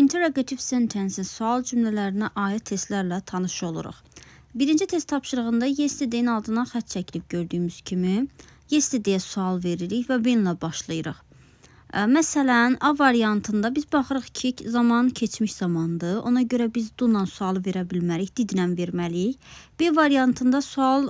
Interrogative sentences, sual cümlələrinə aid testlərlə tanış oluruq. Birinci test tapşırığında yesterday-in altından xətt çəkilib gördüyümüz kimi. Yesterday-yə sual veririk və when-lə başlayırıq. Məsələn, A variantında biz baxırıq ki, zaman keçmiş zamandır. Ona görə biz do-la sualı verə bilmərik, did-lə verməliyik. B variantında sual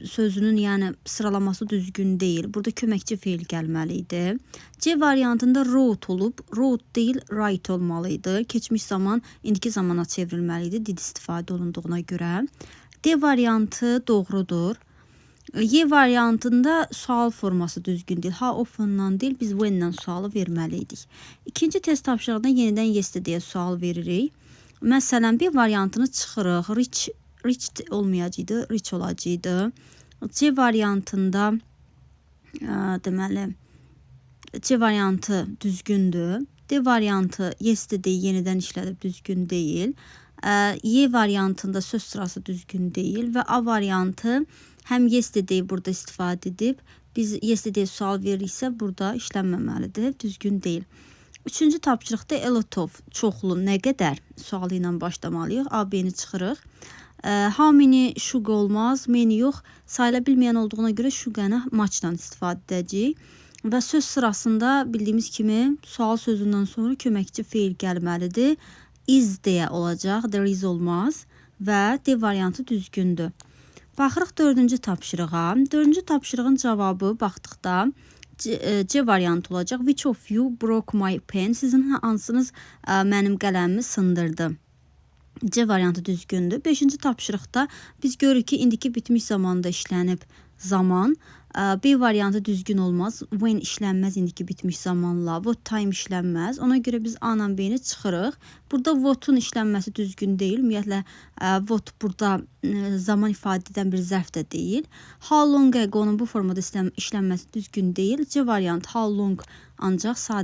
sözünün, yəni sıralaması düzgün deyil. Burada köməkçi feil gəlməli idi. C variantında wrote olub, wrote deyil, write olmalı idi. Keçmiş zaman indiki zamana çevrilməli idi, did istifadə olunduğuna görə. D variantı doğrudur. Y variantında sual forması düzgün deyil. How often-dan deyil, biz when-lə sualı verməli idik. İkinci test tapşırığında yenidən yesterday-yə sual veririk. Məsələn, B variantını çıxırıq. Reach, reached olmayacaqdı, reach olacaqdı. C variantında deməli C variantı düzgündür. D variantı yesterday yenidən işlədib, düzgün deyil. Y variantında söz sırası düzgün deyil və A variantı həm yesterday burada istifadə edib, biz yesterday sual veririksə burada işlənməməlidir, düzgün deyil. Üçüncü tapşırıqda a lot of, çoxlu, nə qədər sualı ilə başlamalıyıq. A, B-ni çıxırıq. How many sugar olmaz, many yox, sayıla bilməyən olduğuna görə sugar-ı much-dan istifadə edəcəyik. Və söz sırasında bildiyimiz kimi sual sözündən sonra köməkçi feil gəlməlidir. Is deyə olacaq, there is olmaz və D variantı düzgündür. Baxırıq dördüncü tapşırığa. Dördüncü tapşırığın cavabı baxdıqda C variantı olacaq. Which of you broke my pen? Sizin hansınız mənim qələmimi sındırdı? C variantı düzgündür. Beşinci tapşırıqda biz görürük ki, indiki bitmiş zamanda işlənib zaman. B variantı düzgün olmaz. When işlənməz indiki bitmiş zamanla. What time işlənməz. Ona görə biz A ilə B-ni çıxırıq. Burada what-un işlənməsi düzgün deyil. Ümumiyyətlə what burada zaman ifadə edən bir zərf də deyil. How long ago-nun bu formada işlənməsi düzgün deyil. C variantı how long ancaq sadə